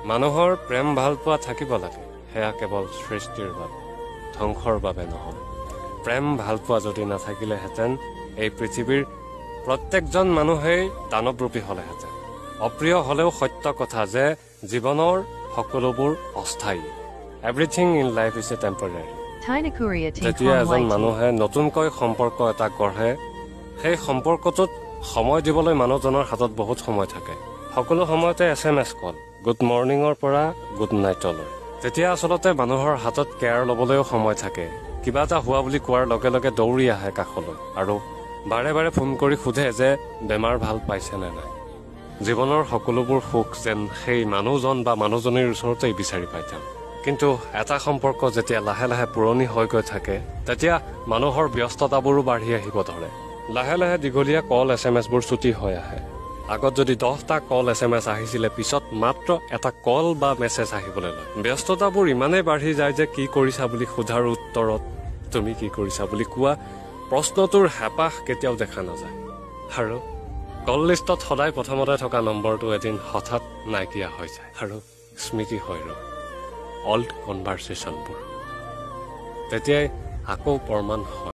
মানুহৰ প্ৰেম ভালপোৱা থাকিব লাগে, সেয়া কেৱল সৃষ্টিৰ বাবে, ধ্বংসৰ বাবে নহয়। প্ৰেম ভালপোৱা যদি নাথাকিলেহেঁতেন এই পৃথিৱীৰ প্ৰত্যেকজন মানুহেই দানৱৰূপী হ'লেহেঁতেন। অপ্ৰিয় হ'লেও সত্য কথা যে জীৱনৰ সকলোবোৰ অস্থায়ী। Everything in life is a temporary. Tainakuria Ting যেতিয়া Hong এজন YT. মানুহে নতুনকৈ সম্পৰ্ক এটা গঢ়ে, সেই সম্পৰ্কটোত সময় দিবলৈ মানুহজনৰ হাতত বহুত সময় থাকে। সকলো সময়তে এছএমএছ, কল, গুড মৰ্ণিঙৰ পৰা গুড নাইটলৈ। তেতিয়া আচলতে মানুহৰ হাতত কেয়াৰ ল'বলৈও সময় থাকে। কিবা এটা হোৱা বুলি কোৱাৰ লগে লগে দৌৰি আহে কাষলৈ আৰু বাৰে বাৰে ফোন কৰি সোধে যে বেমাৰ ভাল পাইছে নে নাই। জীৱনৰ সকলোবোৰ সুখ যেন সেই মানুহজন বা মানুহজনীৰ ওচৰতেই বিচাৰি পাই যাম। কিন্তু এটা সম্পৰ্ক যেতিয়া লাহে লাহে পুৰণি হৈ গৈ থাকে, তেতিয়া মানুহৰ ব্যস্ততাবোৰো বাঢ়ি আহিব ধৰে। লাহে লাহে দীঘলীয়া কল, এছএমএছবোৰ ছুটি হৈ আহে। আগত যদি 10টা কল, এছএমএছ আহিছিলে, পিছত মাত্ৰ এটা কল বা মেছেজ আহিবলৈ লয়। ব্যস্ততাবোৰ ইমানেই বাঢ়ি যায় যে কি কৰিছা বুলি সোধাৰ উত্তৰত তুমি কি কৰিছা বুলি কোৱা প্ৰশ্নটোৰ হেঁপাহ কেতিয়াও দেখা নাযায়। আৰু কল লিষ্টত সদায় প্ৰথমতে থকা নম্বৰটো এদিন হঠাৎ নাইকিয়া হৈ যায় আৰু স্মৃতি হৈ ৰয় অল্ড কনভাৰ্চেশ্যনবোৰ। তেতিয়াই আকৌ প্ৰমাণ হয়।